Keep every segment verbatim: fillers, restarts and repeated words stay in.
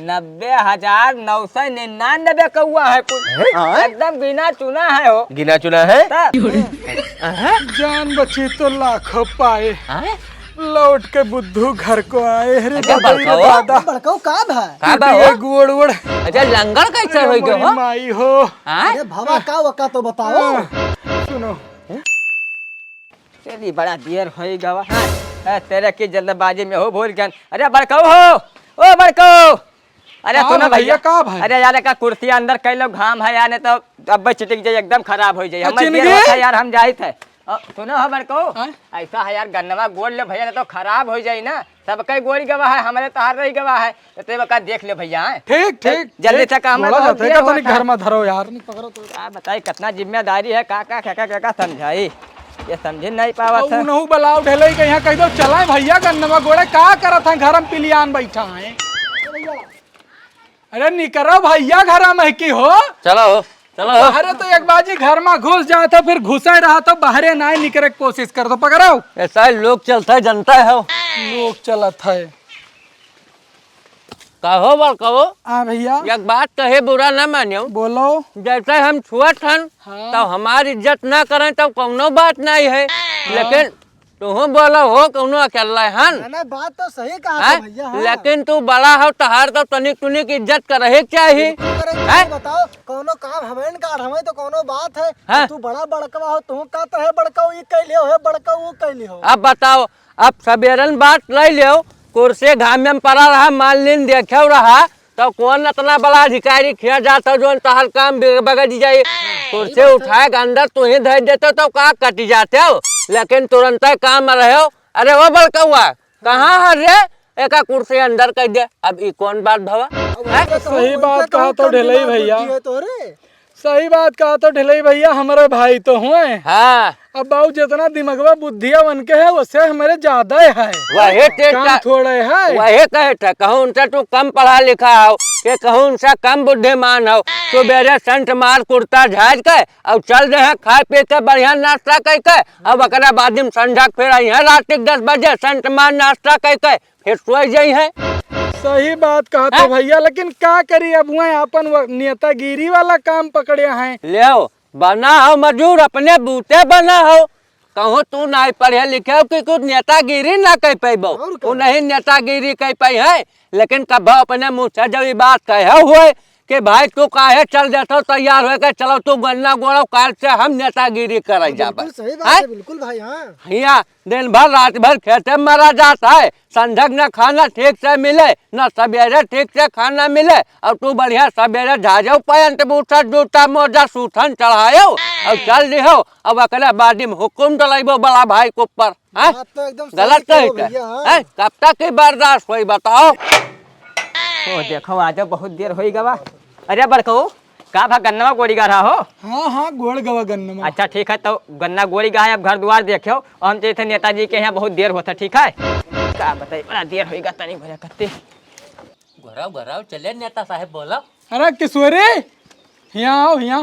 नब्बे हजार नौ सौ निन्यानबे कौआ है कुल। हैं? एकदम गिना चुना है हो। गिना चुना है? तब। जान बची तो लाखों पाए। हैं? लौट के बुद्धू घर को आए। अरे अच्छा, दादा, रे बड़काओ। दादा। बड़काओ का भा? का बा हो? गोड़ वोड़। अच्छा, लंगड़ कैसे अरे होई गयो मोरी हो? माई हो। हाँ? अरे भवा का वका तो बताओ। हाँ, सुनो। चली, बड़ा देर होई गवा। हाँ, ए, तेरे की जल्दबाजी में हो भूल गन। अरे बड़काओ हो, ओ बड़काओ। अरे का सुनो भैया, भैया, का भाई? अरे यार, एका कुर्सी अंदर कइ लो, घाम है यार, नहीं तो अब चिटिक जाई, एकदम खराब हो जाई। हमें चिन देर गए? होता है यार, हम जाइत है। अ, सुनो हो बड़काओ, हाँ? ऐसा है यार, गन्नवा गोड़ ले भैया, नहीं तो खराब हो जाई ना। सबके गोड़ गवा है, हमरे तहार रही गवा है। तो तेरे का देख ले भैया, हैं? ठीक, ए, ठीक, जल्दी ठीक। से काम है, थोड़ा बहुत सा देर फेंका होता तनिक है। घर में धरो यार। का बताई, कितना जिम्मेदारी है, का, का, का, का, का, का समझाई? ये समझे नहीं पावत है। उनहु बलाव ढेलई के यहाँ कह दो, चलाए भैया, गन्नवा गोड़े का करत हैं, घर में पिलियान बैठा हैं। अरे निकरो भैया, घर में की हो? चलो हो, चलो हो। अरे तो एक बाजी घर में घुस जात हो, फिर घुसे रहा तो बाहरे ना निकरे के कोशिश कर दो, पकड़ो। ऐसा लोग चलता है, जनता है। लोग चलत है। कहो बड़काओ। हाँ भैया। एक बात कहे, बुरा ना मानियो। बोलो। जैसे हम छुअत हन, हाँ। तो हमार इज्जत ना करें, तो कौनो बात नहीं है। हाँ। लेकिन तुहू बोलो हो, कौनो अकेला हन। ना, ना, बात तो सही कहा हैं? था भैया, हाँ। लेकिन तू बड़ा हो, तहार तो तनिक तुनिक इज्जत करही के चाही। बिल्कुल करे के हैं? चाही, बताओ, कौनो काम हमें न काढ़, हमें तो कौनो बात है। हैं? तू बड़ा बड़कवा हो, तू का तो है बड़काऊ, ई कैले हो, है बड़काऊ, वो कैले हो। अब बताओ, अब सबेरन बात लइ लेव, कुर्सी घाम में पड़ा रहा, मान लीन देखेव रहा, तो कौन अतना बड़ा अधिकारी खिया जात हो, जौन तहर काम बिग-, बगड़ जाई। कुर्सी उठाए के अंदर तू ही धर देते तो का कटि जाते हो, लेकिन तुरंते काम में रहे हो। अरे ओ बड़कउआ, कहाँ है रे? एका कुर्सी अंदर कइ दे। अब ई कौन बात भवा? अब हैं? उनका कहूँ, सही उनका बात कहूँ कहा तो कम ढिलई दिमाग भैया। बुद्धि है तोहरे। सही बात कहा तो ढिलई भैया, हमरे भाई तो हुए। हाँ। अब बाऊ जितना दिमगवा बुद्धिया उनके है, उससे हमरे ज्यादा है। वही ठीक कम था। थोड़े है। वही कहे था, कहूँ उनसे तू कम पढ़ा लिखा हो, कि कहूँ उनसे कम बुद्धिमान हो। सुबेरे सेंट मार कुर्ता झाड़ के, अब चल दे हैं खाए पी के बढ़िया नाश्ता कइ के, अब ओकरे बाद में संझा के फिर आई हैं रात के दस बजे सेंट मार नाश्ता कइ के, फिर सोई जाई है। सही बात कहा तो हैं? भैया, लेकिन का करी, अब वह अपन व-, नेतागिरी वाला काम पकड़े हैं। लेव, बना हो मजूर, अपने बूते बना हो। कहूँ तू नाहीं पढ़े लिखे हो कि कुछ नेतागिरी ना कइ पइबो। और का? तू नहीं नेतागिरी कइ पइ है, लेकिन कब अपने मुँह से जब ई बात कहे हुए कि भाई तू काहे चल देत हो, तैयार होके चलो, तू गन्ना गोड़ो, काल से हम नेतागिरी करे जाबे। बिल्कुल सही बात हैं? है, बिल्कुल भाई, हाँ। हियाँ दिन भर रात भर खेते में मरा जात है, संझक न खाना ठीक से मिले, न सबेरे ठीक से खाना मिले, और तू बढ़िया सबेरे झाजो, पैंट बूट जूता मोजा सूथन चढ़ायो और चल दिहो। अब एकरे बाद में हुकुम चलाइबो बड़ा भाई के ऊपर, हैं? बात तो एकदम सही गलत कहो कही थे, भैया, हाँ। हैं? कब तक ही बर्दाश्त होई बताओ? ओ देखो, आजो बहुत देर होई गवा। अरे बड़कऊ, का भा गन्नवा गोड़ी गाढ़ा हो? हाँ, हाँ, गोड़ गवा गन्नवा। अच्छा, ठीक है, तो गन्ना गोड़ी गाढ़ा, अब घर दुआर देखियो, और हम चलते नेताजी के यहाँ, बहुत देर होता, ठीक है? का बताई, बड़ा देर होई गा, तनी घरे कत्ती। घराओ, घराओ, चले नेता साहेब, बोलो। अरे किशोरी, हियाँ आओ, हियाँ।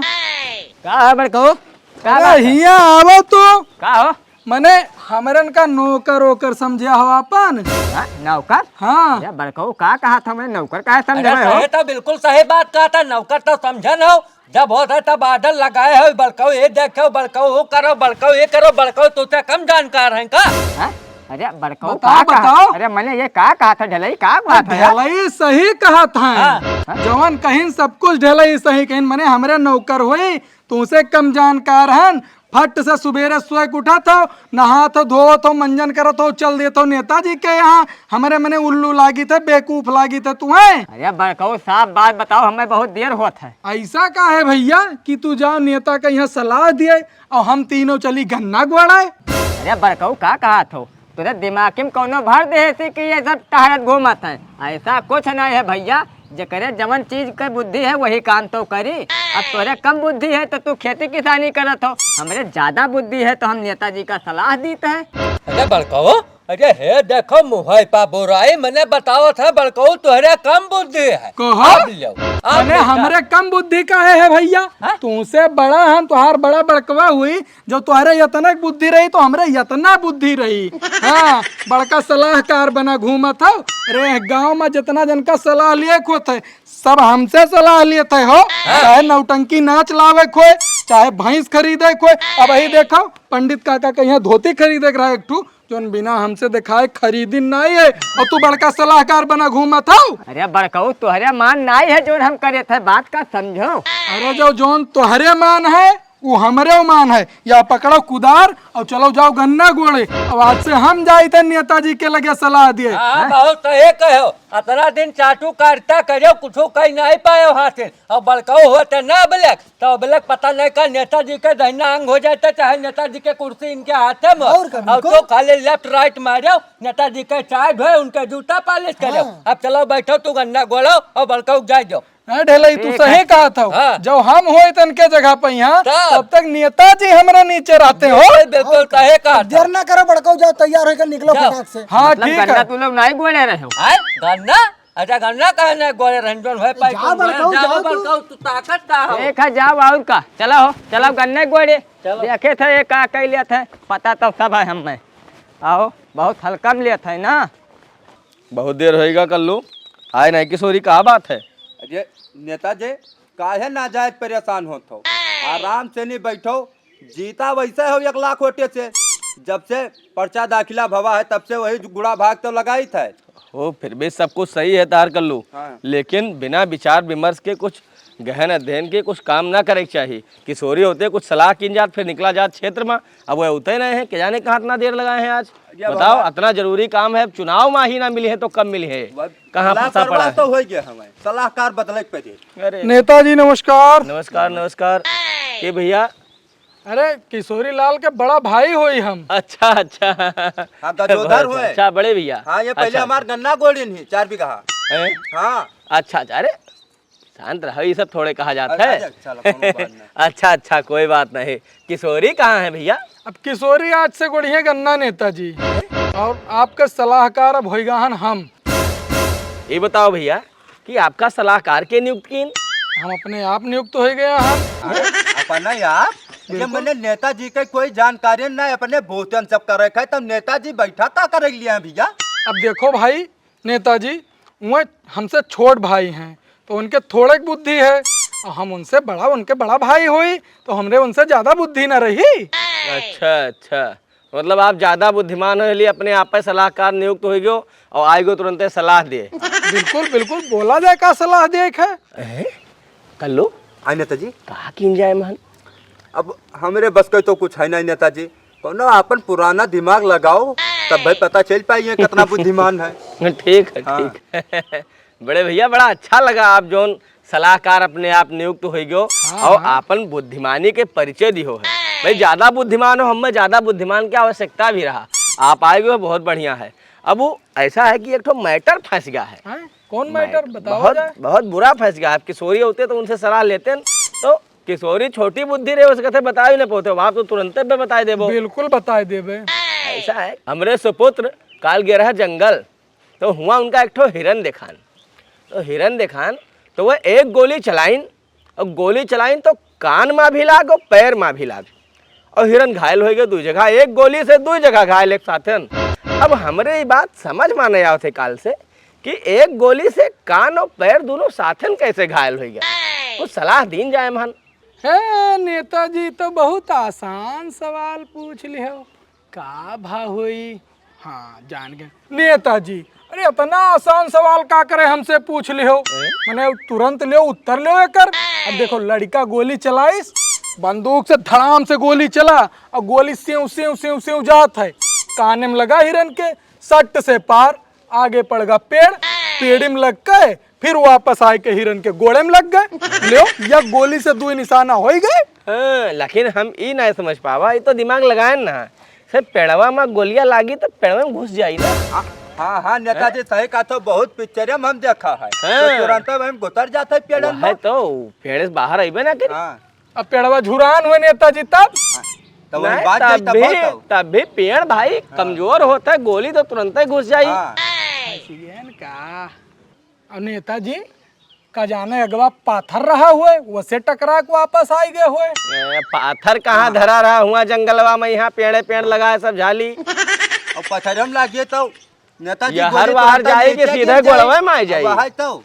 का है बड़कऊ? का अरे बात है? हियाँ आवो तो। का हो? मने हमरन का नौकर ओकर समझे हो आपन? हाँ, नौकर? हाँ। अरे बड़कऊ, का कहा था मैं, नौकर काहे समझे अरे हो? सही तो बिल्कुल सही बात कहा था, नौकर तो समझन हो। जब होत है तब order लगाए हो, बड़कऊ ये देखो, बड़कऊ वो करो, बड़कऊ ये करो, बड़कऊ तुझसे कम जानकार हैं का? हाँ? अरे बड़कऊ बताओ, का कहा? बताओ। अरे मने ये का कहा था, ढिलई का कहा था यार? ढिलई सही कहा था। हाँ। जवन कहिन सब कुछ ढिलई सही कहिन, मने हमरे नौकर होई, तुमसे कम जानकार हन। फट से सुबेरे सोए के उठत हो, नहात हो, धोवत हो, मंजन करत हो, चल देत हो नेताजी के यहाँ। हमरे मने उल्लू लागित है, बेवकूफ लागित है तुम्हें। अरे बड़कऊ साहब, बात बताओ, हमें बहुत देर होत है। ऐसा का है भैया कि तू जाओ नेता के यहाँ सलाह दिए और हम तीनों चली गन्ना गोड़ाए? अरे बड़कऊ का कहत हो? तोरे दिमाग में कौनो भर देहे से कि ये सब टहरत घूमत है। ऐसा कुछ नहीं है भैया, जेकरे जवन चीज के बुद्धि है वही काम तो करी। अब तोरे कम बुद्धि है तो तू खेती किसानी करत हो, हमरे ज्यादा बुद्धि है तो हम नेताजी का सलाह दीत है। अरे बड़कऊ, अरे हे देखो, मुँहै पा बुराई मने बतावत है, बड़कऊ तोहरे कम बुद्धि है। कहो। अब लियो, अब मने लियो। हमरे कम बुद्धि काहे है भइया? हाँ? तुमसे बड़ा हम, तोहार बड़ा बड़कवा हुई, जो तोहरे यतना बुद्धि रही तो हमरे यतना बुद्धि रही। हाँ, बड़का सलाहकार बना घूमत हौ। अरे गाँव मा जितना जन का सलाह लिएक होत है, सब हमसे सलाह लेत है हो। हाँ। चाहे नौटंकी नाच लावेक होय, चाहे भैंस खरीदेक होय। अबहीं देखो, पंडित काका कहियाँ धोती खरीदेक रहा एक ठू, जौन बिना हमसे देखाए खरीदिन नाहीं है, अउर तू बड़का सलाहकार बना घूमत हौ। अरे बड़कऊ, तोहरे मान नाहीं है जौन हम करेत है, बात का समझो। अरे जो जौन तोहरे मान है, उ हमरे मान है। या पकड़ो कुदार अउर चलो जाओ गन्ना गोड़े। अब आज से हम जाइत है नेताजी के लगे सलाह दिए। हाँ, बहुत सही कहो। अतना दिन चाटू काटता करो, कुछो कही नाहीं पायो हाथे। अब बड़कऊ होत है ना अबलेक, तो अबलेक पता नहीं का नेताजी के दहिना अंग हो जाता, चाहे नेताजी के कुर्सी इनके हाथे मा। और का, अउर बिल्कुल। तो खाली left right मारो, नेताजी के चाय ढोए, उनके जूता polish करो। हाँ। अब चलो बैठो, तू गन्ना गोड़ो अउर बड़कऊ जाए जाओ। ना ढेलई, तू ठीक सही है। कहत हौ। हाँ। जब हम होइत इनके जगह पे यहाँ, तब? तब तक नेताजी हमरे नीचे रहते हो। बिल्कुल, बिल्कुल, और का? सही कहत अब देर हौ। ना करो, बड़कऊ जाओ, तैयार होकर निकलो जाओ। फटाक से। हाँ, मतलब ठीक गन्ना है। तू लोग नाहीं गोड़े रहे हो? आय? गन्ना? अच्छा, गन्ना काहे नाहीं गोड़े रहन? जौन होए पाई जाओ, तौन बड़कऊ, जाओ, जाओ तू। बड़कऊ, तू ताकत का हो? ठीक है, जाओ और का। चला हो, चला गन्ने गोड़े। चलो। देखे थे ये का कइ लेत है, पता तो सब है हमें। आओ, बहुत हल्का में लेत है ना। बहुत देर होइगा कल्लू, आए नहीं किशोरी, का बात है? अरे नेताजी, काहे नाजायज परेशान होत हो? आराम से नहीं बैठो, जीता वैसे हो एक लाख वोटे से। जब से पर्चा दाखिला भवा है तब से वही गुड़ा भाग तो लगाइत है। हो, फिर भी सब कुछ सही है तार कल्लू, हाँ। लेकिन बिना विचार विमर्श के कुछ गहन अध्ययन के कुछ काम ना करे के चाही। किशोरी होते कुछ सलाह कीन जात, फिर निकला जात क्षेत्र मा। अब वह होते नहीं है, के जाने कहाँ इतना देर लगाए हैं आज। ये बताओ, बाबा। इतना जरूरी काम है, अब चुनाव मा ही ना मिली है तो कब मिली है? वह कहाँ फंसा पड़ा लापरवाह है? तो हो गया हमें, सलाहकार बदले के पड़े। अरे। नेताजी नमस्कार। नमस्कार, नमस्कार। के भइया? अरे, किशोरी लाल के बड़ा भाई होई हम। अच्छा, अच्छा। हाँ, गजोधर बहुत हुए। अच्छा, बड़े भइया। हाँ, ये पहिले अच्छा, हमार अच्छा। गन्ना गोड़िन ही, चार बीघा। हैं? हाँ। अच्छा, अच्छा, अरे, शांत रहो, ये सब थोड़े कहा जात अच्छा, है। अच्छा, चलो, कोनो बात नहीं। अच्छा, अच्छा, कोई बात नहीं। किशोरी कहाँ है भइया? अब किशोरी आज से गोड़िहे गन्ना नेताजी। और आपके सलाहकार अब होइगा हन हम। ये बताओ भइया, कि आपका सलाहकार के नियुक्त कीन? हम अपने आप नियुक्त होइ गया हम। अरे, अपने आप? ये बिल्कुल। मने नेताजी के कोई जानकारी ना, अपने भोजन सब करे खाए, तब नेताजी बैठा का करे लिया है भइया? अब देखो भाई, नेताजी, वह हमसे छोट भाई हैं, तो उनके थोड़े बुद्धि है, और हम उनसे बड़ा, उनके बड़ा भाई होई, तो हमरे उनसे ज्यादा बुद्धि ना रही। अच्छा, अच्छा। मतलब आप ज्यादा बुद्धिमान हो, इसलिए अपने आप पे सलाहकार नियुक्त होइ गयो और आइ गयो तुरंते सलाह दिए। बिल्कुल, बिल्कुल, बोला जाए का सलाह दिए है? हैं? कल्लू? हाँ नेताजी। कहा कीन जाए महन? अब हमरे बस के तो कुछ है नहीं नेताजी, कौनो आपन पुराना दिमाग लगाओ, तब भाई पता चल पाई है कितना बुद्धिमान है। ठीक है, हाँ। ठीक है। बड़े भइया, बड़ा अच्छा लगा आप जौन सलाहकार अपने आप नियुक्त होइ गयो हाँ, और हाँ। आपन बुद्धिमानी के परिचय दिहो है। भाई, ज्यादा बुद्धिमान हो, हमें ज्यादा बुद्धिमान के आवश्यकता भी रहा। आप आइ गयो, बहुत बढ़िया है। अब वो ऐसा है कि एक ठो matter फंस गया है। हैं? कौन matter? Mat-, बताओ बहुत, जा। बहुत बुरा फंस गया। आप किशोरी होते तो उनसे सलाह लेते न, तो किशोरी छोटी बुद्धि रहे, उसके थे बता भी ना पाते। आप तो तुरंते पे बताए देबो। बिल्कुल बताए देबे। ऐसा है, हमरे सुपुत्र काल गया रहा जंगल, तो हुआ उनका एक ठो हिरन देखान। तो हिरन देखान, तो वह एक गोली चलाइन, और गोली चलाइन तो कान मा भी लाग और पैर मा भी लाग, और हिरन घायल होइ गयो दुइ जगह, एक गोली से दुइ जगह घायल एक साथन। अब हमरे ई बात समझ मा नहीं आवत है काल से कि एक गोली से कान और पैर दोनों साथन कैसे घायल होइ गया। कुछ सलाह दीन जाए महन। हे नेताजी, तो बहुत आसान सवाल पूछ लिहो। का भा होई? हाँ, जान गए। नेताजी, अरे इतना आसान सवाल का करे हमसे पूछ लिहो? ए? मने तुरंत लियो, उत्तर लियो एकर। अब देखो, लड़का गोली चलाइस, बंदूक से धड़ाम से गोली चला, और गोली सेव, सेव, सेव, सेव जात है। काने में लगा हिरन के, सट से पार, आगे पड़ गा पेड़, पेड़ी में लग के फिर वापस आए के हिरन के गोड़े में लग गए। ल्यो, या गोली से दुइ निशाना होइ गए। हाँ, लेकिन हम ई नहीं समझ पावा, ई तो दिमाग लगाएन ना। से पेड़वा में गोलियां लागी तो पेड़वा में घुस जाई ना। हाँ, हाँ, हाँ, नेताजी सही कहा, तो बहुत पिक्चर में हम देखा है। हाँ। तो तुरंत हम घुतर जाते हैं पेड़न वह में। तो पेड़ से बाहर अइबे ना करी। हाँ। अब पेड़वा झुरान हुए नेताजी तब? तो वही नहीं, बात जाई तब तब भी, बहुत हो। तब भी पेड़ भाई हाँ। कमजोर होत है, गोली तो तुरंते घुस जाई। हाँ। ऐसी है न का? और नेताजी, का जाने अगवा पाथर रहा हुए, वसे टकरा के वापस आइ गए हुए। ए, पाथर कहाँ हाँ। धरा रहा हुआ जंगलवा में, यहाँ पेड़े पेड़ लगा है सब झाली। और पथरम लागिए तो नेताजी यहर गोली बाहर तुरंत जाए कि नीचे सीधे गिर जाए। गोड़वे में आ जाए। अब वहाँ तो।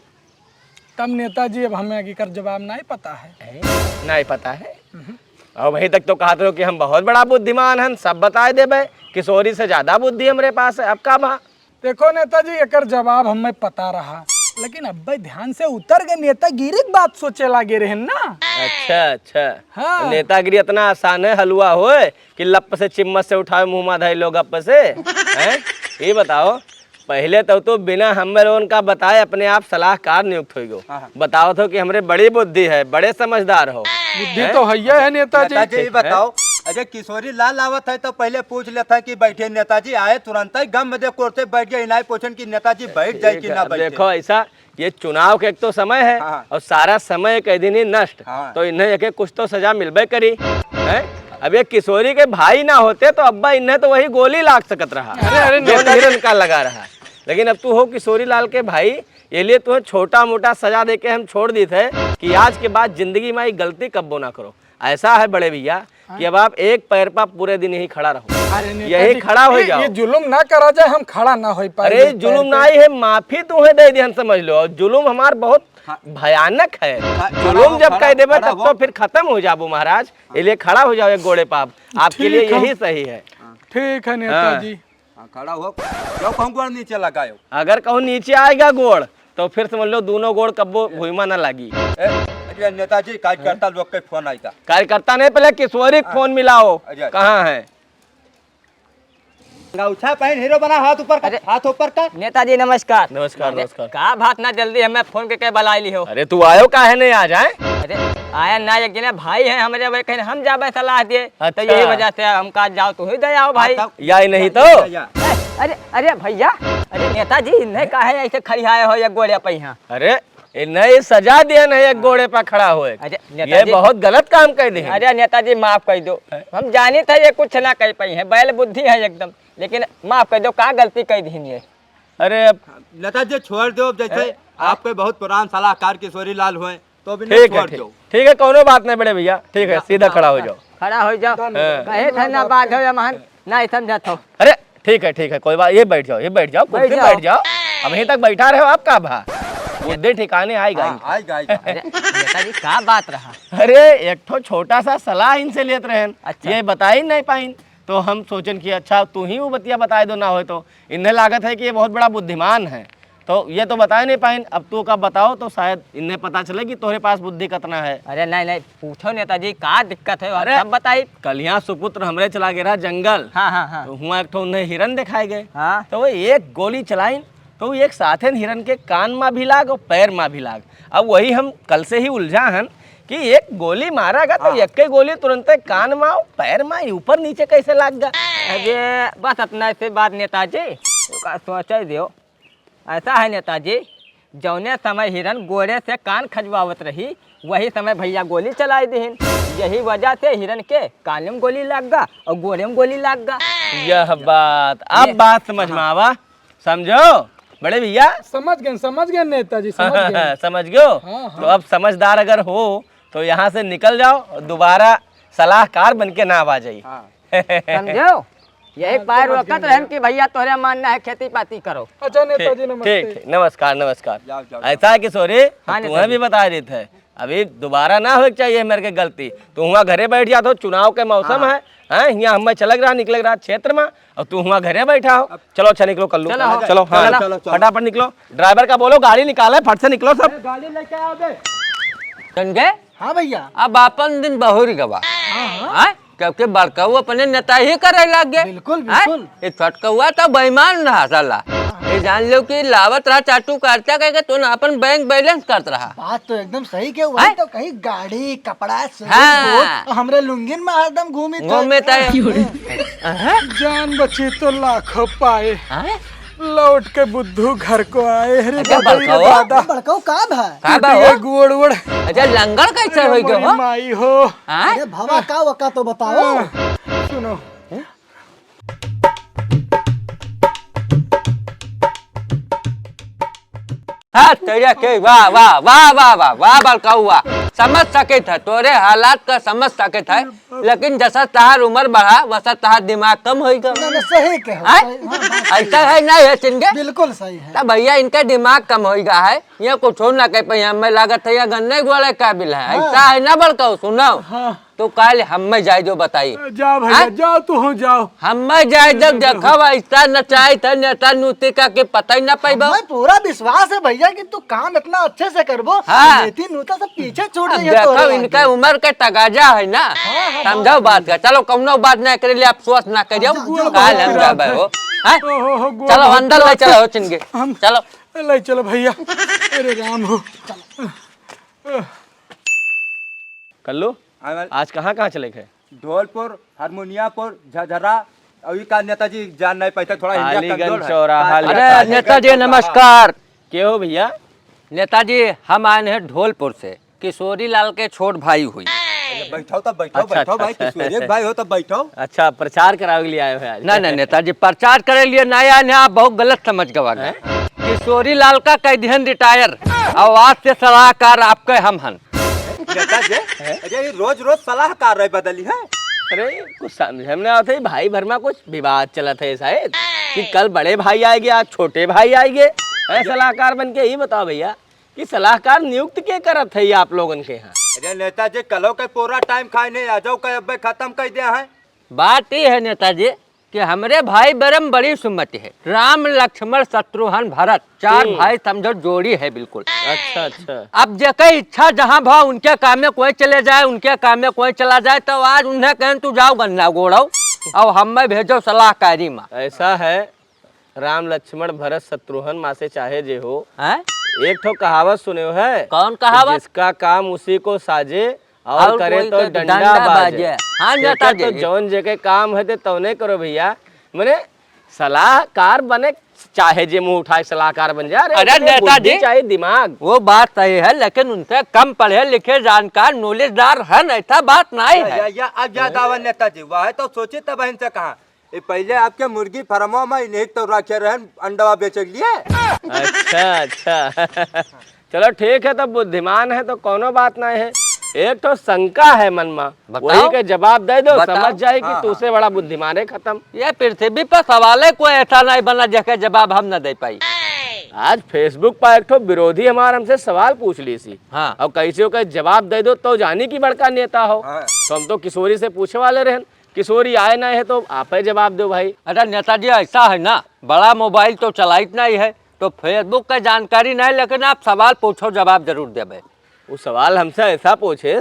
तब नेताजी, अब हमें एकर जवाब नहीं पता है। ए, नहीं पता है? हम्म। अब वहीं तक तो कहत रहो कि हम बहुत बड़ा बुद्धिमान हन, सब बताए देबे, किशोरी से ज्यादा बुद्धि हमरे पास है, अब का बा? देखो नेताजी, एकर जवाब हमें पता रहा, लेकिन अब्बे ध्यान से उतर गए, नेतागिरी की बात सोचे लागे रहन ना। अच्छा, अच्छा। हाँ। नेतागिरी इतना आसान है, हलवा होए कि लप से चिम्मच से उठावे, मुंह मा धई लो गप से। हैं? ये बताओ, पहले तो तू बिना हमरे उनका बताए अपने आप सलाहकार नियुक्त होइ गो। हाँ, हाँ। बताओ तो कि हमरे बड़ी बुद्धि है, बड़े समझदार हो। बुद्धि हैं? तो है ही है नेताजी। नेताजी, ये ठीक है। बताओ, अरे किशोरी लाल आवत है तो पहले पूछ लेता है कि बैठे नेताजी, आए तुरंत ही गम दे कोर से बैठ गए, इनाई पूछन कि नेताजी बैठ जाए ठीक कि है, ना अब बैठे। देखो ऐसा, ये चुनाव के एक तो समय है हाँ। और सारा समय एक दिन ही नष्ट, हाँ। तो इन्हें एक, एक कुछ तो सजा मिलबे करी, हैं? अब ये किशोरी के भाई ना होते तो अब्बा इन्हें तो वही गोली लाग सकत रहा, अरे, अरे, जो नेताजी हिरन का लगा रहा। लेकिन अब तू हो किशोरी लाल के भाई, ये लिए तुम्हें छोटा मोटा सजा देके हम छोड़ दी थे कि आज के बाद जिंदगी में ये गलती कब्बो ना करो। ऐसा है बड़े भैया हाँ। कि अब आप एक पैर पर पूरे दिन यही खड़ा रहो, अरे नेताजी, यही खड़ा हो ये, जाओ। ये जुलुम ना करा जाए, हम खड़ा ना हो पाए अरे एक पैर जुलुम पे। ना ही है, माफी तुम्हें दे दिहन समझ लो। और जुलुम हमार बहुत हाँ। भयानक है। हाँ, खड़ा जुलुम हो, जब खड़ा, कह देबे खड़ा तब हो। तो फिर खत्म हो जाबो महाराज। हाँ। इसलिए खड़ा हो जाओ एक गोड़े पर आप, आपके ठीक लिए है। यही सही है। ठीक है हाँ। नेताजी। हाँ, खड़ा हो, जो कहूँ गोड़ नीचे लगायो। अगर कहूँ नीचे आएगा गोड़, तो फिर समझ लो दोनों गोड़ कब्बो भुइमा ना लागी। ए, अरे नेताजी, कार्यकर्ता लोग के फोन आएगा। कार्यकर्ता नहीं, पहले किशोरी के हाँ। फोन मिलाओ, अच्छा। कहाँ है? गौछा पहन हीरो बना, हाथ ऊपर कर, अरे। हाथ ऊपर कर। नेताजी नमस्कार। नमस्कार, अरे, नमस्कार। का बात ना जल्दी हमें फोन के, के बुलाए ली हो? अरे तू आयो काहे नहीं आ जाए? अरे आया ना, एक जने भाई है हमरे, वही कहीं हम जाबे सलाह दिए, तो अच्छा। यही वजह से हम कहा जाओ तू ही दे आओ भाई। हाँ, तब या ही नहीं तो। या, या। अरे, अरे भैया, अरे नेताजी, इन्हें काहे ऐसे खड़ियाए हो एक गोड़े पे यहाँ? अरे, इन्हें सजा दिया नहीं एक गोड़े पर खड़ा होए। अरे ये नेताजी। बहुत गलत काम कर दिए। अरे नेताजी, माफ कर दो, हैं? हम जानी थे ये कुछ ना कर पाई हैं, बैल बुद्धि है एकदम, लेकिन माफ कर दो, का गलती कर दी ये? अरे अब नेताजी छोड़ दो, जैसे हैं? आपके बहुत पुरान सलाहकार किशोरी लाल हुए, तो भी ठीक है, छोड़ ठीक, दो। ठीक है, कोनो बात नहीं बड़े भैया, ठीक है, जा, सीधा जा, खड़ा हो जा। जाओ। खड़ा हो जाओ। हाँ। कहे थे ना बात हो या महान, ना ही समझत हो। अरे ठीक है, ठीक है, कोई बात, ये बैठ जाओ, ये बैठ जाओ, कुर्सी बैठ बैठ जाओ। जाओ। अभी तक बैठा रहे हो, आप का भा? बुद्धि ठिकाने आएगा हाँ, इनका। आएगा, आएगा। अरे नेताजी, का बात रहा? अरे एक ठो छोटा सा सलाह इनसे लेत रहे हैं। अच्छा। ये बताई नहीं पाइन, तो हम सोचन कि अच्छा तू ही वो बतिया बताए दो ना हो तो। इन्हें लागत है कि ये बहुत बड़ा बुद्धिमान है, तो ये तो बताए नहीं पाइन। अब तू का बताओ तो शायद इन्हें पता चले कि तोहरे पास बुद्धि कतना है। अरे नहीं, नहीं, पूछो नेताजी, का दिक्कत है, अरे, सब बताई। कलिया सुपुत्र हमरे चला गए रहा जंगल। हाँ, हाँ, हाँ। तो हुआ एक ठो उन्हें हिरन दिखाए गए। हाँ। तो वो एक गोली चलाइन, तो वो एक साथेन हिरन के कान मा भी लाग और पैर मा भी लाग। अब वही हम कल से ही उलझा हन कि एक गोली मारा गा तो हाँ। एक ही गोली तुरंते कान मा और पैर मा, ऊपर नीचे कैसे लाग गा? अरे बस अपना ऐसे बात नेताजी, ओका सोचे दियो। ऐसा है नेताजी, जौने समय हिरन गोड़े से कान खजवावत रही, वही समय भैया गोली चलाई दिहिन। यही वजह से हिरन के कान में गोली लाग गा और गोड़े में गोली लाग गा। यह बात, अब ये, बात समझ में हाँ। आवा, समझो बड़े भैया? समझ गए, समझ गए नेताजी, समझ गए। समझ गयो? हाँ, हाँ। तो अब समझदार अगर हो तो यहाँ से निकल जाओ और दोबारा सलाहकार बन के ना आ जाइए। हाँ। समझो? यही हाँ, बार समझ रोकत गए रहन भैया। कि भैया तोहरे मानना है खेती पाती करो। अच्छा नेताजी ठीक, नमस्ते। ठीक, ठीक, नमस्कार, नमस्कार। जाओ, जाओ, जाओ। ऐसा है किशोरी, हाँ, तुम्हें नेताजी। भी बता देते हैं, अभी दोबारा ना होए के चाहिए मेरे के गलती। तू हुआ घरे बैठ जात हो, चुनाव के मौसम हाँ। है, हैं? यहाँ हमें चलक रहा, निकलक रहा क्षेत्र में, और तू हुआ घरे बैठा हो। अब चलो, अच्छा निकलो, कल्लू। चलो, हाँ, चलो, चलो, हाँ, चलो, चलो। फटाफट निकलो, ड्राइवर का बोलो गाड़ी निकाले, फट से निकलो सब। अरे, गाड़ी लेके आओ बे। गंगे? हाँ भैया। अब आपन दिन बहुरी गवा। हाँ, हाँ। हाँ? क्योंकि बड़काऊ अपने नेता ही करे लग गए। बिल्कुल, हैं? बिल्कुल। ये छोटकौआ तो बेईमान रहा साला। हाँ। ये जान लो कि लावत रहा चाटू करता कह के तो ना अपन बैंक बैलेंस करत रहा। बात तो एकदम सही के, वही हैं? तो कहीं गाड़ी, कपड़ा, शरीर, हाँ। बूट, तो हमरे लुंगिन में हरदम घूमी घूमे था। था। हैं? जान बची तो लाखों पाए। हैं? लौट के बुद्धू घर को आए। अरे अरे बाबा रे बड़काऊ। दादा। बड़काऊ का भा? का बा हो? ये गोड़ वोड़। अच्छा, लंगड़ कैसे अरे हो गयो मोरी हो? माई हो। हाँ? अरे भवा का वका तो बताओ। हाँ। सुनो। हाँ, तेरा के, वाह, वाह, वाह, वाह, वाह, वाह, बड़का हुआ। समझ सके था, तोरे हालात का समझ सके था, लेकिन जैसा तहार उम्र बढ़ा, वैसा तहार दिमाग कम होइगा। ना, ना, सही कहो, हैं? सही, हाँ, बात सही ऐसा है। है, नहीं है, चिनके? बिल्कुल सही है। तब भैया, इनका दिमाग कम होइगा है, ये कुछ हो ना कह पाई, हमें लागत है, ये गन्ने वाले काबिल है। हाँ। ऐसा है ना, बड़का, सुनो। हाँ। तो काल हमें जाए जो बताई। जा भैया, हाँ? जाओ, तू हो जाओ। हमें जाए जब जाओ। देखब, ऐसा नचाई था नेता नूतिका के पता ही ना पाइबो। हमें पूरा विश्वास है भैया कि तू काम इतना अच्छे से करबो। हाँ। नेती नूता सब पीछे छूट अब जाइए देखो, तोरे इनका आगे। उम्र के तगाजा है ना। हाँ, हाँ, समझो बात बात का। चलो, कौनो बात ना करे लिए, आप सोच ना करियो। हाँ, जा, जा, काल हम जा। जाबे हो। हाँ? ओहो, हो, गोड़ चलो, बहुत अंदर ले बहुत चलो, हो चिनके। हम चलो। ले चलो भैया। अरे राम हो। कल्लू, हाँ, भाई। आज कहाँ कहाँ चले थे? ढोलपुर, हरमुनियापुर, झझरा, अउर ई का नेताजी जान नहीं पाइते, थोड़ा हिंदिया कालीगंज कमजोर है। चौराहा काली-, अरे, कालीगंज नेताजी, चौराहा। नमस्कार। के हो भैया? नेताजी, हम आए हैं ढोलपुर से, किशोरी लाल के छोट भाई हुई। अरे, बैठो तो बैठो, अच्छा, बैठो अच्छा, भाई, अच्छा। किशोरी के भाई हो तो बैठो। अच्छा, प्रचार करावे के लिए आए हो आज? नहीं, नहीं, नेताजी, प्रचार करे लिए नहीं आए हैं, आप बहुत गलत समझ गवा गए। हैं? किशोरी लाल का कह दिहन रिटायर, और आज से सलाहकार आपके हम हन। नेता जी, हैं? अरे, ये रोज रोज सलाहकार रहे बदली है। अरे, कुछ समझ में ना आवत है, भाई भर में कुछ विवाद चलत है शायद, कि कल बड़े भाई आएंगे, आज छोटे भाई आएंगे, हैं, सलाहकार बन के। ये बताओ भैया कि सलाहकार नियुक्त के करत है ये आप लोगन के यहाँ? अरे नेता जी, कलो के पूरा टाइम खाए नहीं, आ जाओ के अब्बे खत्म कर दिया है। बात ये है नेता जी, कि हमरे भाई बरम बड़ी सुमति है, राम लक्ष्मण शत्रुघ्न भरत, चार हम्म। भाई समझो जोड़ी है बिल्कुल। अच्छा, अच्छा। अब जेके इच्छा जहाँ भा उनके काम में कोई चले जाए, उनके काम में कोई चला जाए, तो आज उन्हें कहें तू जाओ गन्ना गोड़ो, और हमें भेजो सलाहकारी में। ऐसा है, राम लक्ष्मण भरत शत्रुघ्न माँ से चाहे जे हो। हैं? एक ठो कहावत सुने हो है कौन कि कहावत? जिसका काम उसी को साजे और और करे कोई तो के डंडा डंडा बाजे। बाजे। हाँ, जेके नेता तो जी। जौन जेके काम है ते तौने करो भैया। मने सलाहकार बने चाहे जे मुंह उठाए सलाहकार बन जा। अरे अरे नेता बुद्धि जी, चाहिए दिमाग। वो बात सही है, लेकिन उनसे कम पढ़े लिखे जानकार नॉलेजदार है, ऐसा बात नहीं या, है। या, या, अब याद आवा नेता जी, वह तो सोची तब इनसे कहा, ये पहले आपके मुर्गी फार्मवा में इन्हें तो रखे रहन अंडवा बेचे के लिए। अच्छा, अच्छा। चलो ठीक है, तो बुद्धिमान है तो कौनो बात नहीं है। एक ठो शंका है मन में, बताओ। वही के जवाब दे दो, बताओ। समझ जाए कि हाँ, तू हाँ। से बड़ा बुद्धिमान है खत्म। ये पृथ्वी पर सवाल है कोई ऐसा नहीं बना जेके जवाब हम न दे पाई। आज Facebook पर एक ठो विरोधी हमार हमसे सवाल पूछ ली सी। हाँ। और कैसे ओके जवाब दे दो तो जानी कि बड़का नेता हो। हाँ। तो हम तो किशोरी से पूछे वाले रहन। किशोरी आए ना है तो आप ही जवाब दो भाई। अरे नेताजी, ऐसा है ना, बड़ा मोबाइल तो चलाइत नहीं है, तो Facebook का जानकारी नहीं, लेकिन आप सवाल पूछो, जवाब जरूर देबे। वो सवाल हमसे ऐसा पूछे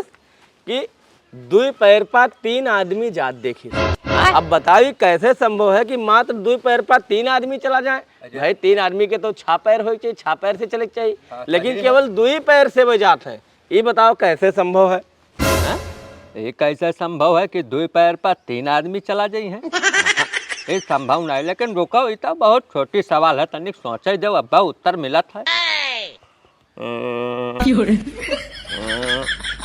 कि दुई पैर पर तीन आदमी जात देखी। हाँ? अब बताओ, ये कैसे संभव है कि मात्र दुई पैर पर तीन आदमी चला जाए? अरे। भाई, तीन आदमी के तो छह पैर होए के चाहिए, छह पैर से चले के चाहिए, हाँ, लेकिन सही है। केवल दुई पैर से वो जात है। ये बताओ, कैसे संभव है? हैं? ये कैसे संभव है कि दुई पैर पर तीन आदमी चला जाई हैं? ये संभव नहीं, लेकिन रुको, ये तो बहुत छोटी सवाल है, तनिक सोचे दो, अब्बा उत्तर मिलत है। क्यों रे?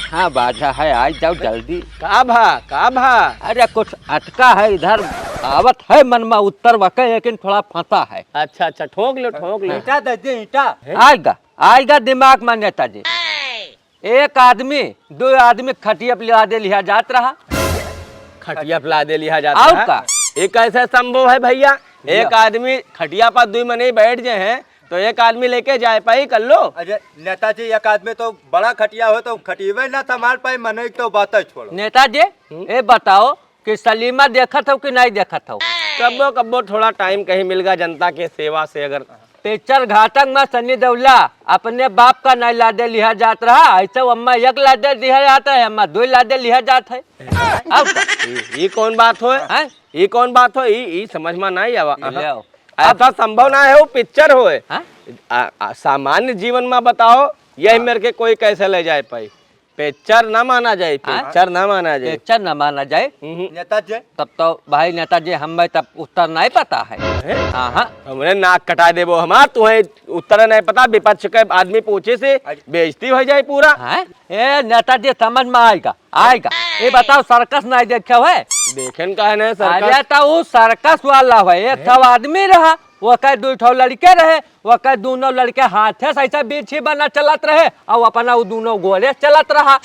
हाँ, बाजा है, आ जाओ जल्दी। का भा, का भा? अरे, कुछ अटका है इधर, आवत है मन में उत्तर वके, लेकिन थोड़ा फंसा है। अच्छा, अच्छा, ठोक लो, ठोक लो। ईंटा दे दे, ईंटा। आएगा, आएगा दिमाग में नेताजी। एक आदमी, दो आदमी खटिया पे लादे लिहा जात रहा। खटिया पे लादे लिहा जात और रहा? का? ये कैसे संभव है भैया? भैया। एक आदमी खटिया पर दो मनई बैठ जाए हैं, तो एक आदमी लेके जाए पाई, कर लो। अरे नेताजी, एक आदमी तो बड़ा खटिया हो तो खटियावे ना संभाल पाई, मनई तो बात ही छोड़ो। नेताजी, हम्म? ये बताओ कि सलीमा देखत हो कि नहीं देखत हो? कब्बो, कब्बो थोड़ा टाइम कहीं मिल गया जनता के सेवा से अगर। पिक्चर घातक में सनी देवला अपने बाप का नहीं लादे लिहा जात रहा, ऐसे अम्मा एक लादे लिहा जात है, अम्मा दो लादे लिहा जात है। अब का? ई, ई कौन बात होए? हैं? ई कौन बात होए? ई, ई समझ में नहीं आवा। ई ले आओ। ऐसा संभव ना है, वो पिक्चर होए। हाँ? आ, आ, सामान्य जीवन में बताओ, यही हाँ। मेरे के कोई कैसे ले जाए पाई? पिक्चर ना माना जाए, हाँ? पिक्चर ना माना जाए। पिक्चर ना माना जाए। हम्म। नेताजी। तब तो भाई नेताजी, हमें तब उत्तर नहीं पता है। हैं? हाँ, हाँ। हमरे नाक कटा देबो हमार, तुहें उत्तर नहीं पता, विपक्ष के आदमी पूछे से अच्छा। बेइज्जती हो जाए पूरा। हाँ? ए नेताजी, समझ में आएगा, आएगा। ये बताओ, सर्कस नहीं देखे हुए? देखेन काहे नहीं सर्कस? अरे तो वो सर्कस वाला है, एक ठो आदमी रहा, वो कहे दो ठो लड़के रहे, ओकर दोनों लड़के हाथे से ऐसा बीछी बना चलत रहे और अपना वो दोनों गोले चलत रहा।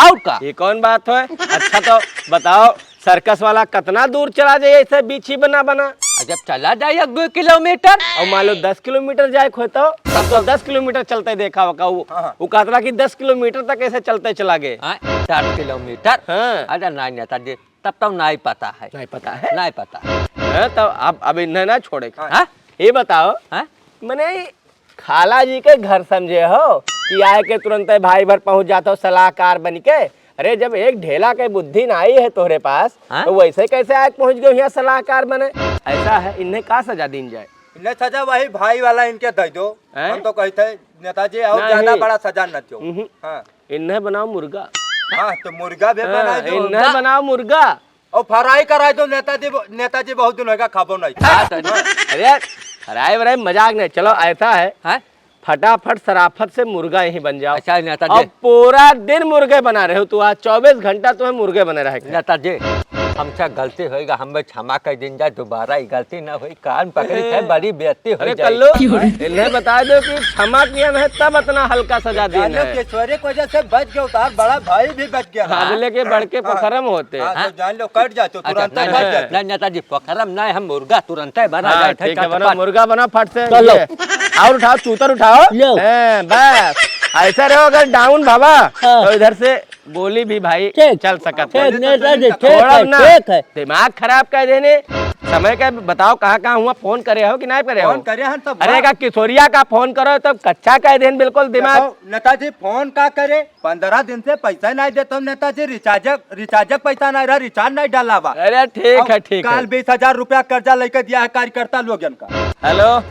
और का? ये कौन बात है? अच्छा तो बताओ, सर्कस वाला कितना दूर चला जाए ऐसे बीछी बना बना? और जब चला जाए एक दो किलोमीटर। और मान लो दस किलोमीटर जाए खोए तो, तब तो दस किलोमीटर चलते देखा होगा वो। हाँ, हाँ। वो कहत रहा कि दस किलोमीटर तक ऐसे चलते चला गए। हाँ, दस किलोमीटर? हाँ। अरे नहीं नेताजी, तब तो नहीं पता है। नहीं पता है? नहीं पता है। हाँ, तो अब, अब इन्हें ना छोड़े। हाँ। हाँ? ये बताओ, हाँ? मने खाला जी के घर समझे हो कि आए के तुरंत भाई भर पहुंच जात हो सलाहकार बन के? अरे, जब एक ढेला के बुद्धि ना आई है तोहरे पास, हाँ? तो वैसे कैसे आए के पहुंच गए यहाँ सलाहकार बने? ऐसा है, इन्हें का सजा दीन जाए? इन्हें सजा वही भाई वाला इनके दे दो। हैं? हम तो कहते हैं, नेताजी, और नहीं। ज्यादा बड़ा सजा न दो। हम्म। हाँ। इन्हें बनाओ मुर्गा। हाँ, तो मुर्गा भी हाँ, बना दो। इन्हें बनाओ मुर्गा। और फ्राई कराई दो, नेताजी ब-, नेताजी बहुत दिन होगा खाबो नहीं। हाँ, तो अरे, फ्राई व्राई मजाक नहीं, चलो ऐसा है, हाँ? फटाफट सराफत से मुर्गा यहीं बन जाओ। अच्छा, नेताजी। और पूरा दिन मुर्गे बना रहे हो, तो आज चौबीस घंटा तुम्हें मुर्गे बने रहे के। नेताजी, हमसे गलती होएगा, हमें क्षमा कर दीन जाए, दोबारा ये गलती ना होई। कान पकड़ी थे, बड़ी बेइज्जती हो अरे जाए। कल्लू, इन्हें बता दो कि क्षमा किया नहीं, तब इतना हल्का सजा दीन जानो है। किशोरी की वजह से बच गए, उतार बड़ा भाई भी बच गया। हाँ, बोले कि बड़के हाँ। पोखरम होते। हाँ, तो जान लो, कट जाते, अच्छा, तुरंत नहीं, कट नहीं, जाते। नहीं, नेताजी, पोखरम नहीं, हम मुर्गा तुरंत बना हाँ, जाए थे, ठीक है, बना, चटपट। मुर्गा बना फट से। चलो। ये, और उठाओ, चूतर उठाओ। लो। हैं, बस, ऐसे रहो, अगर डाउन भावा, हाँ। तो इधर से गोली भी भाई ठीक। चल सकत ठीक, है। नेता जी, ठीक थोड़ा है, ना ठीक है। दिमाग खराब कर देने। समय का बताओ, कहाँ कहाँ हुआ, फोन करे हो कि नहीं करे हो? फोन करे हैं सब अरे, बा। का किशोरिया का फोन करो, तब कच्चा कह देन बिल्कुल दिमाग। देखो, नेताजी फोन का करे, पंद्रह दिन से पैसा नहीं देता हूँ नेताजी, रिचार्ज, रिचार्ज पैसा नहीं रहा, रिचार्ज नहीं डाला बा। अरे, ठीक अब है, ठीक काल है। बीस हजार रुपया कर्जा लेके दिया है कार्यकर्ता लोगन का। हेलो।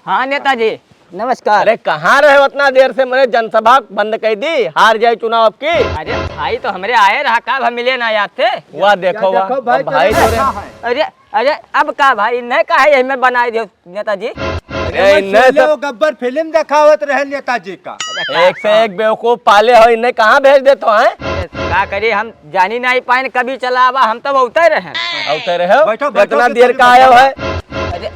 हाँ नेताजी, नमस्कार। अरे कहाँ रहे उतना देर से, मैंने जनसभा बंद कर दी, हार जाए चुनाव अब की। अरे भाई तो हमरे आए रहा, का भा मिले ना आपसे? वाह देखो क्या वाह, देखो भाई, अब भाई क्या तो रहे। रखा है? अरे, अरे अब का भाई, नहीं का है यही में बनाए दियो नेताजी? अरे इन्हें चले सब वो गब्बर फिल्म दिखावत रहे नेताजी का। एक से एक बेवकूफ पाले हो, इन्हें कहाँ भेज देते हो, हैं? अरे का करी, हम जानी नहीं पाए कभी चला आवा, हम तो उतर रहे। उतर रहे हो? बैठो, बैठो, इतना बैठो, देर का आए हो, बैठो। है? अरे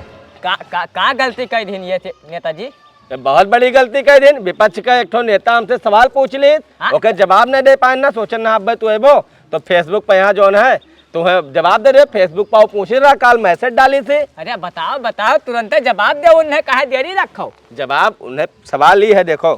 का, का, का गलती कर दीन ये थे, नेताजी? ये बहुत बड़ी गलती कर दीन। विपक्ष का एक ठो नेता हमसे सवाल पूछ ली, हाँ? ओके जवाब नहीं दे पाए ना, सोचन ना अब तू एबो, तो Facebook पे यहाँ जौन है, तू है जवाब दे दे, Facebook पे वो पूछ रहा, काल मैसेज डाली थी। अरे बताओ, बताओ, तुरंत जवाब दे, उन्हें काहे देरी रखो? जवाब उन्हें, सवाल ये है, देखो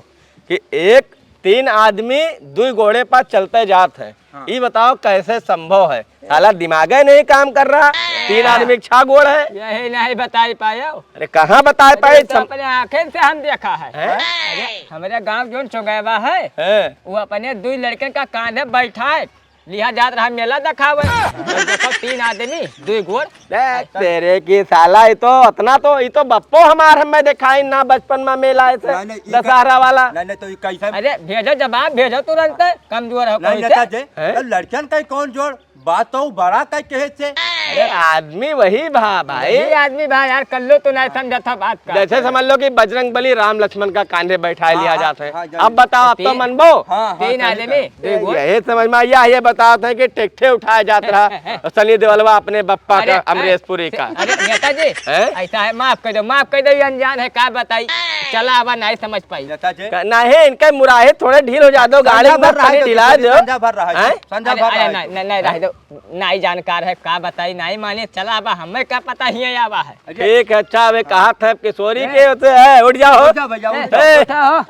कि एक, तीन आदमी दुई गोड़े पर चलते जात है, हाँ। ई बताओ कैसे संभव है? साला दिमागे नहीं काम कर रहा, तीन हाँ। आदमी के छह गोड़ है। यही नहीं बताई पायो। अरे कहाँ बताई अरे पाए तो सम- अपने आँखें से हम देखा है। हैं? अरे हमरे गाँव जौन चौगैबा है, हैं? वो अपने दुई लड़कन का कांधे बैठाए लिहा जात रहा मेला देखावे। तो देखो तीन आदमी, दुई गोड़। ए, तेरे की साला, ये तो इतना तो, ये तो बप्पो हमार हमें दिखाई ना बचपन में मेला ऐसे नहीं, नहीं, ई का- दशहरा वाला। नहीं, नहीं, तो ये कैसे? अरे भेजो जवाब, भेजो तुरंत, कमजोर हो नहीं, कहीं नेता से। जी, हैं? तो लड़कन का कौन जोड़? बात तो बड़ा का कहे से। अरे आदमी वही भा भाई। वही आदमी भा यार, कल्लू तो नहीं समझा था बात का। जैसे समझ लो कि बजरंग बली राम लक्ष्मण का कांधे बैठा लिया हाँ, जाता है। हाँ, हाँ, अब बताओ, अब तो तीन, मनबो? हाँ, हाँ, तीन सही आदमी, कहा। दो गोड़। यही समझ में आया, ये बताते हैं कि टेकठे उठाया जाता रहा। सनी देओलवा अपने बप्पा अरे, का, अमरीश पुरी का। अरे नेताजी, हैं? ऐसा है, माफ कर दो, माफ कर दो, ये अनजान है, का बताई, चला अब नहीं समझ पाई। नेताजी। का-, नहीं, इनका मुराहे थोड़े ढील हो जाते हो, गाड़ी संझा में भर रहा पानी है, ढिला दो। संझा भर रहा है, हैं? संझा अरे, भर अरे, रहा है। नहीं, नहीं, नहीं, रह दो, नहीं जानकार है, का बताई, नहीं माने, चला अब हमें का पता ही है आवा है। अरे। ठीक है, अच्छा, वे कहा था किशोरी हैं? के होते हैं, उठ जाओ। उठ जाओ भैया, उठ ए, जाओ। ए, उठा हो।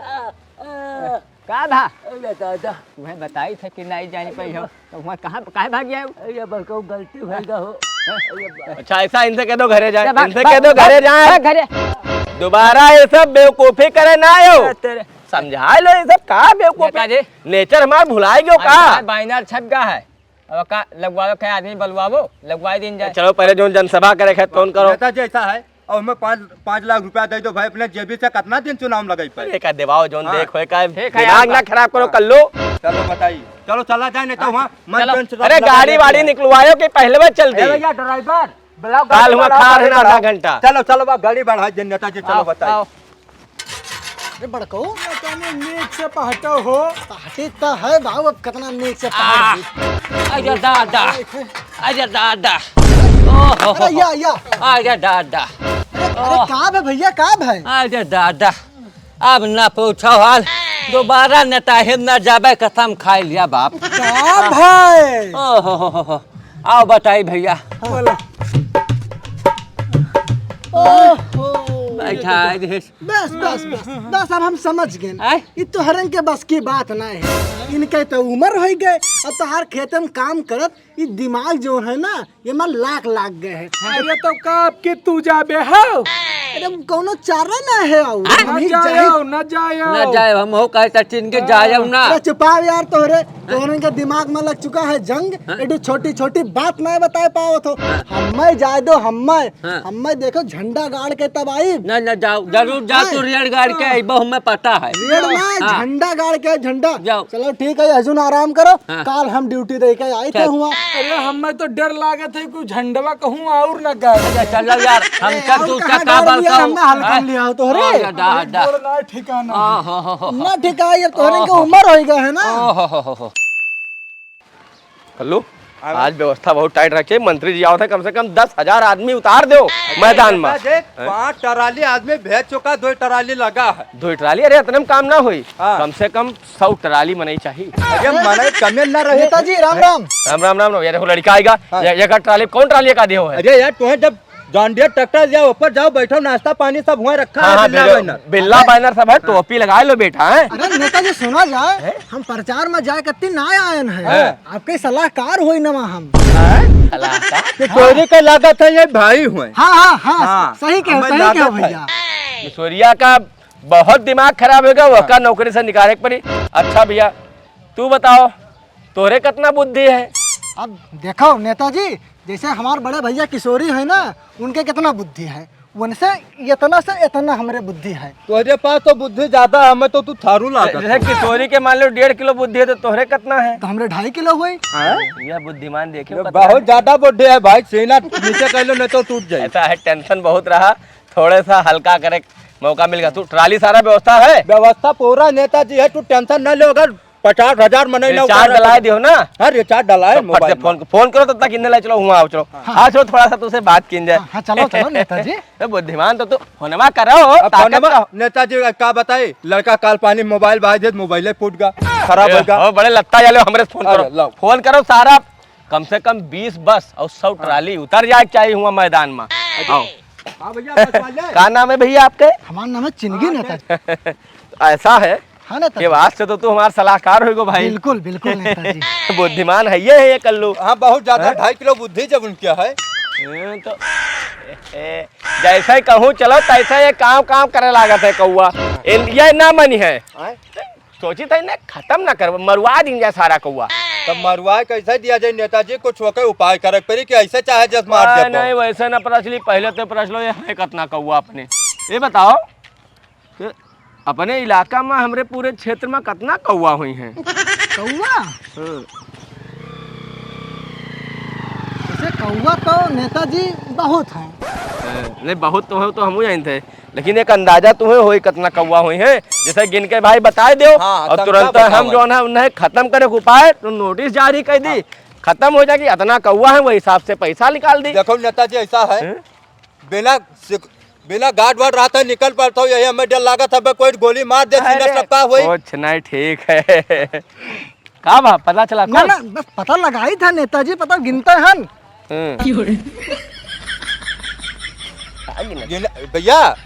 का भा? अरे दादा। तुम्हें बताई थे कि नहीं जानी पाई हो, तो वहाँ कहाँ, काहे भाग गया हो? अरे बड़का गलती भइगा हो। अरे बा- अच्छा, ऐसा इनसे कह दो घरे जाए, जा भाग, इनसे भाग, कह दो घरे भाग, जाए। भाग घरे। दोबारा ये सब बेवकूफी करे ना आयो। अरे तेरे। समझा लो ये सब का बेवकूफी। नेताजी। नेचर हमार भुलाई गयो का? अरे बाइनर छप गया है। अब का लगवावे के आदमी बलवावो, लगवाई दीन जाए। चलो पहले जो जनसभा करे के फोन करो। नेताजी ऐसा है, और हमें पाँच, पाँच लाख रुपया दे दो भाई, अपने जेबी से कितना दिन चुनाव में लगाई पाए? अरे का देवाओ जौन हाँ। देख होए का, ठीक है दिमाग यार। ना खराब करो, हाँ। कर लो। चलो बताइए, चलो चला जाए, नहीं तो हाँ। वहाँ मन चलो। टेंशन अरे लगा गाड़ी दे वाड़ी दिया। निकलवायो कि पहले में चल अरे दी। भैया ड्राइवर, बुलाओ काल गाड़ी हुआ वाला, खार है ना गाड़ी आधा बढ़ाओ। घंटा। चलो, चलो, अब गाड़ी बढ़ाओ, जन नेताजी, चलो आओ, बताइए। आओ। अरे बड़कऊ, तनी नीक से पहटो हो। पहटे त है बाबू, अब कितना नीक से आ, पहट दी। अरे दादा, अरे दादा, ओहो, अरे या, या। अरे दादा, अरे, अरे ओह। का भे भैया, का भे? अरे दादा, अब ना पूछो हाल, दोबारा नेता हिम ना जाबे, कसम खाई लिया बाप। का भे? ओहो हो हो हो। आओ बताई भैया। बोलो। ओहो। बैठा है देश। बस, बस, बस, बस, अब हम समझ गए। आय? ई तोहरन के बस की बात ना है। इनके तो उम्र हो गए, अब तोहार खेतन काम करत, ई दिमाग जो है ना, ये मार लाख लाग गए है। अरे तो का आपके तू जाबे हो? अरे कौनो चारा ना है, और हम ना ही जाए जाए। हो, ना जाए हो। ना जाए, हम हो कहे सचिन के जाए हो ना। अरे चुपाव यार, तोहरे, तोहरन के दिमाग में लग चुका है जंग। हाँ। एडू छोटी छोटी बात ना बताए पावत हो। हाँ। हम्मे जाए दो, हम्मे हाँ। हम्मे देखो झंडा गाड़ के तब आई। ना, ना, जाओ, जरूर जाओ, हाँ। तू रेड़ गाड़ के हाँ। अइबो, हमें पता है। रेड़ ना, हाँ। झंडा गाड़ के, झंडा। जाओ। चलो ठीक है, हजून आराम करो, हाँ। काल हम ड्यूटी दे के आई थे चल। हुआ। अरे हमें तो डर लागत है कि झंडवा कहूँ और ना गाड़। अच्छा, चलो यार, हम ए, सब और दूसरा कहाँ का गाड़ बल दिया, का हमने हल्का हाँ? लिया हो तो रे। अरे, दा, दा। जोड़ ना ठिकाना। ओ, हो, हो, हो, हो। ना ठिकाना, ये तोहरे ओ, के हो। उम्र होई गया है ना। ओ, हो, हो, हो, हो। कल्लू, हाँ। आज व्यवस्था बहुत टाइट रखे, मंत्री जी आवत है, कम से कम दस हजार आदमी उतार दो मैदान में। नेता जी, हैं? पाँच ट्राली आदमी भेज चुका, दो ट्राली लगा है। दो ट्राली? अरे, इतने में काम ना होई, हाँ। कम से कम सौ ट्राली मनई चाहिए। अरे, मनई कमे ना रहे। नेताजी, राम राम। राम राम, राम राम। ये देखो, लड़का आएगा। हाँ। ये, ये का ट्राली, कौन ट्राली का दियो है? अरे यार, तुम्हें जब जॉन डियर ट्रैक्टर जाओ, ऊपर जाओ, बैठो, नाश्ता पानी सब हुआ रखा हाँ, है, हाँ, बिल्ला बिल्ला, बैनर। बिल्ला अरे, बैनर सब है, हाँ। टोपी लगा लो बेटा, हैं? अरे नेताजी सुना जाए, हैं? हम प्रचार में जाए कत्ती ना आयन है। हाँ। आपके सलाहकार होई नवा हम। हैं? सलाहकार? किशोरी के लागत है ये भाई हुए। हाँ, हाँ, हाँ, हाँ, सही कहे, हमें सही कहे लागत है। भैया। किशोरिया का बहुत दिमाग खराब होगा, हाँ। वहका नौकरी से निकाले के पड़ी। अच्छा भैया, तू बताओ, तोरे कितना बुद्धि है? अब देखो नेताजी, जैसे हमार बड़े भैया किशोरी है ना, उनके कितना बुद्धि है, उनसे इतना से इतना हमरे बुद्धि है। तोहरे पास तो बुद्धि ज्यादा है, हमें तो तू थारू लागत जैसे है। किशोरी के मान लो डेढ़ किलो बुद्धि है, तो तोहरे कितना है? तो हमरे ढाई किलो हुई। हाँ? यह बुद्धिमान देखे ये पता बहुत है। ज्यादा बुद्धि है भाई, सीना नीचे कर लो, नहीं तो टूट जाए। ऐसा है, टेंशन बहुत रहा, थोड़ा सा हल्का करे मौका मिल गया। तू ट्राली सारा व्यवस्था है? व्यवस्था पूरा नेताजी है, तू टेंशन ना लो, अगर पचास हजार मनई ना रिचार्ज उतारा डलाए तो दियो ना। हाँ, रिचार्ज डलाए तो फट से मोबाइल फोन, में। फोन करो, तब तक इन्हें ले चलो, हुआ आओ, चलो। हाँ। आ, चलो, थोड़ा सा तुझसे बात कीन जाए। हाँ, हाँ, चलो, चलो, नेताजी। तो बुद्धिमान तो तू फोनवा करो, अब ताकत फोनवा, का नेताजी का बताई, लड़का काल पानी मोबाइल बाज दे, मोबाइल फूट गया, खराब ए, हो गया। हो, बड़े लत्ता जाले, हमरे से फोन अरे, करो। लाओ। फोन करो सारा, कम से कम बीस बस और सौ हाँ। ट्राली उतर जाए के चाहिए हुआ मैदान में। आओ। हाँ भैया, बस वाले। का नाम है भैया आपके? हमारा नाम है चिनगी हाँ, नेताजी। ऐसा है हाँ नेताजी। के बाद से तो तू हमार सलाहकार होइगो भाई। बिल्कुल, बिल्कुल नेताजी। बुद्धिमान है ये है ये कल्लू। हाँ, बहुत ज्यादा, हैं? ढाई किलो बुद्धि जब उनके है। ये तो, ए, ए, जैसे ही कहूँ चलो तैसे ये काम काम करे लागत है कौआ। हाँ। ये ना मनी है। हैं? सोची था इन्हें खत्म ना कर, मरवा दिन जाए सारा कौआ। तब मरवा कैसे दिया जाए नेताजी, कुछ होके उपाय करे पड़ी कि ऐसे चाहे जस मार आ, दे तो। नहीं, वैसे ना पता चली, पहले तो पता चलो ये है कितना कौआ अपने। ये बताओ कि अपने इलाका में, हमरे पूरे क्षेत्र में कितना कौआ हुई हैं? कौआ? हाँ। ऐसे कौआ तो नेताजी बहुत हैं। हाँ, नहीं, बहुत तो हो तो हमहू जानते हैं, लेकिन एक अंदाजा तुम्हें होई कितना कौआ हुई हैं, जैसे गिन के भाई बताए दो हाँ, और तुरंत हम जो है उन्हें खत्म करे के उपाय तो नोटिस जारी कर दी, हाँ। खत्म हो जाए कि इतना कौआ है, वही हिसाब से पैसा निकाल दी। देखो नेताजी, ऐसा है, हैं? बिना सिक-, बिना गार्ड वार्ड रहता है, निकल पड़ता हूँ, यही हमें डर लागत है, कोई गोली मार दे, सीना अरे, सब का हुई? कुछ नहीं, ठीक है। का बा, पता चला ना, कुछ? ना, बस पता लगाई था नेताजी, पता गिनते हैं। हम्म। का गिन-, भैया,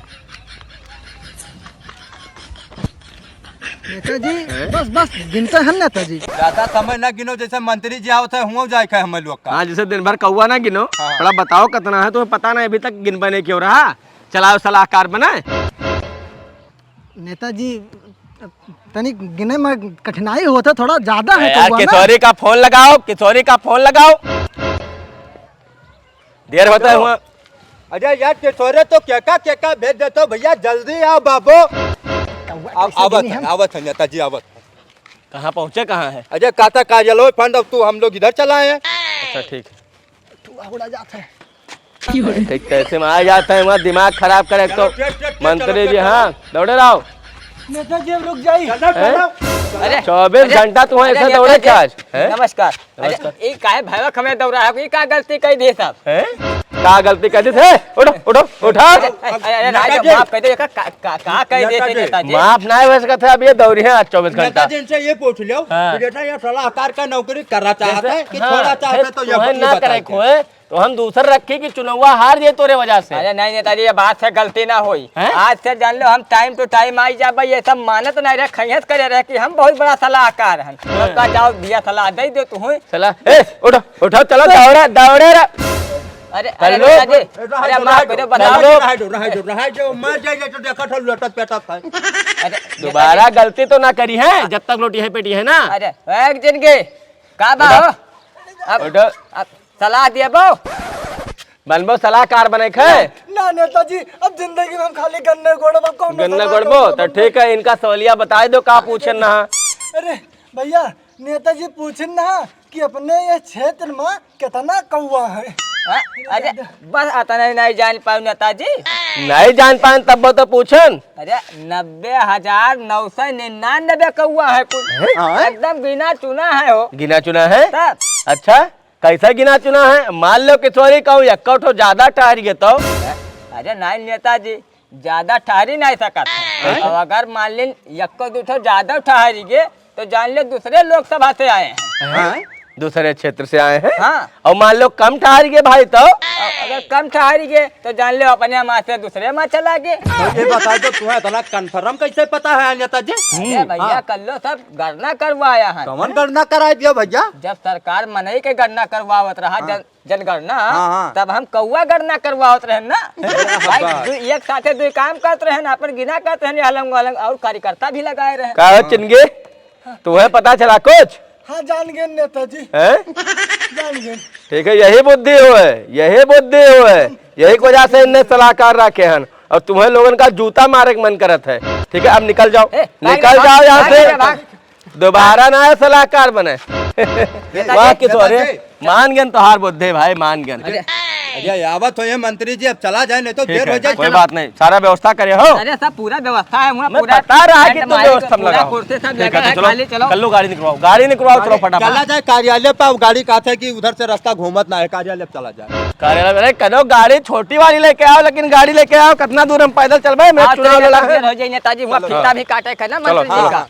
नेताजी, हैं? बस, बस, गिनते हैं नेताजी। ज्यादा समय ना गिनो, जैसे मंत्री जी आवत है, हुआ जाए खाए हमें लोग का। हाँ, जैसे दिन भर कौआ ना गिनो, हाँ। थोड़ा बताओ कितना है, तुम्हें पता नहीं, अभी तक गिनबे नहीं क्यों रहा। चलाओ सलाहकार बनाए। नेताजी, तनी गिने में कठिनाई होता, थोड़ा ज्यादा है यार, कौआ ना। किशोरी का फोन लगाओ, किशोरी का फोन लगाओ। देर होता है हेलो। हुआ। अरे यार, किशोरे तो केका केका भेज देतो भैया, जल्दी आओ बाबू। कौआ आ-, कैसे आवत देनी है, हम? आवत है नेताजी, आवत है। कहाँ पहुँचे, कहाँ है? अरे काता कार्यालय फंड, अब तू हम लोग इधर चला आए हैं। अच्छा, ठीक है। तू उड़ा जात है। ठीक, कैसे में आ जाता है, वहाँ दिमाग खराब करे तो। चलो, चल, चल, चल, मंत्री चलो, जी, चलो। हाँ, दौड़े रहो। नेताजी, अब रुक जाई। चलो, हैं? चलो। अरे, चौबीस अरे, घंटा तुम्हें अरे, ऐसे दौड़े नेताजी, क्या आज? हैं? नमस्कार। अरे, नमस्कार। ई काहे भैया हमें दौड़ा है? ई का गलती कई दी सब? हैं? का गलती कई दी थे? उठो, उठो, उठो। अरे, अरे, अरे, राय दे, नेताजी। माफ कर दे, का, का, का, का कह दे थे नेताजी। नेताजी? माफ ना हो सकता है, अब ये दौड़ी है आज चौबीस घंटा। नेताजी, इनसे ये पूछ लो हाँ। कि जैसा ये सलाहकार का नौकरी करना चाहता जैसे, है कि हाँ, छोड़ना चाहता है, फिर तो ये तुम्हें ये ना बताइए। करे कोई, तो हम दूसर रखी कि चुनौवा हार जाए तोरे वजह से। अरे नहीं नेताजी, ये बात से गलती ना होई। हैं? आज से जान लो, हम time to time आई जाबे, ये सब मानत नहीं रहे, खैहत करे रहे कि हम बहुत बड़ा सलाहकार हन। हाँ। सबका जाओ दिया सलाह दे दो तू। सलाह, ए, उठो, उठो, चलो, दौड़ा, दौड़ा रे। अरे, अरे, हेलो। नेताजी, अरे, माफ करो, बताओ। रहाई दो, रहाई दो, रहाई दो, मर जाए तो देखा था लटत पेटत है। अरे, दोबारा नेताजी। गलती तो ना करी है, जब तक लोटी है पेटी है ना। अरे, एक जिंदगी, का बा उठो। हो? अब, उठो। अब सलाह दिए बो। बनबो सलाहकार बने खे? ना नेताजी, अब जिंदगी में हम खाली गन्ने गोड़बो, कौनो गन्ने सलाह गोड़बो? कौनो तो बनबो। ठीक है, इनका सवालिया बताए दो, का पूछन ना। अरे भैया, नेताजी पूछन ना कि अपने ये क्षेत्र में कितना कौआ है? हाँ? अरे, बस अतना ही नहीं जान पाऊ नेताजी। नहीं जान पाए तब तो पूछन। अरे, नब्बे हजार नौ सौ निन्यानबे कौआ है कुल। हैं? एकदम गिना चुना है हो। गिना चुना है? तब। अच्छा, कैसा गिना चुना है? मान लो किशोरी कहूँ, यक्का उठो ज्यादा टहर गए तो? अरे नहीं नेताजी, ज्यादा टहरी नहीं सकत है। हैं? और अगर मान लीन यक्को दू ठो ज्यादा टहरी गए, तो जान ले दूसरे लोकसभा से आए हैं। हैं? दूसरे क्षेत्र से आए हैं? हाँ। और मान लो कम टहरी गए भाई तो? और अगर कम टहरी गए, तो जान ले अपने माँ से दूसरे माँ चला गए। तो ये बता दो, तुम्हें इतना confirm कैसे पता है नेताजी? अरे भैया, हाँ। कर लो सब गणना करवाया है। कौन गणना कराई दियो भैया? जब सरकार मनई के गणना करवावत रहा, हाँ। जन-, जनगणना, हाँ, हाँ। तब हम कौआ गणना करवावत रहेन ना। अरे भाई, बस। दु-, एक साथे दुई काम करत रहेन, अपन गिना करत रहेन, अलंग अलंग और कार्यकर्ता भी लगाए रहेन। का हो चिनगी? तुम्हें पता चला कुछ? हाँ, जान गए नेताजी। हैं? जान गए। ठीक है, यही बुद्धि होए, यही बुद्धि होए, यही की वजह से इनने सलाहकार रखे हन। और तुम्हें लोगन का जूता मारे के मन करत है। ठीक है, अब निकल जाओ, ए, भाग निकल रे, जाओ भाग, यहाँ भाग से। रे, भाग। दोबारा ना है सलाहकार बने। नेताजी, वाह किशोर, नेताजी। मान गन तोहार बुद्धि भाई, मान गन। अरे। अरे, आवत हो ये मंत्री जी, अब चला जाए, नहीं तो ठीक देर है, हो जाए। कोई बात नहीं, सारा व्यवस्था करे हो। अरे, सब पूरा व्यवस्था है, वहाँ मैं पूरा बता रहा है कि टेंट तुम मारे व्यवस्था के, पूरा लगा हो। कुर्सी सब ठीक लगा है, है, चलो, खाली चलो। कर लो, गाड़ी निकलवाओ, गाड़ी निकलवाओ, चलो फटाफट। चला जाए कार्यालय पे, अब गाड़ी कहा था कि उधर से रास्ता घूमत ना है, कार्यालय पे चला जाए। कार्यालय में, अरे, करो गाड़ी छोटी वाली लेके आओ, लेकिन गाड़ी लेके आओ, कितना दूर हम पैदल चलबे, मैं आज चुनाव तो लड़ा है। देर हो जाए नेताजी, वहाँ चलो। फीता भी काटे के ना चलो, मंत्री जी चलो। का।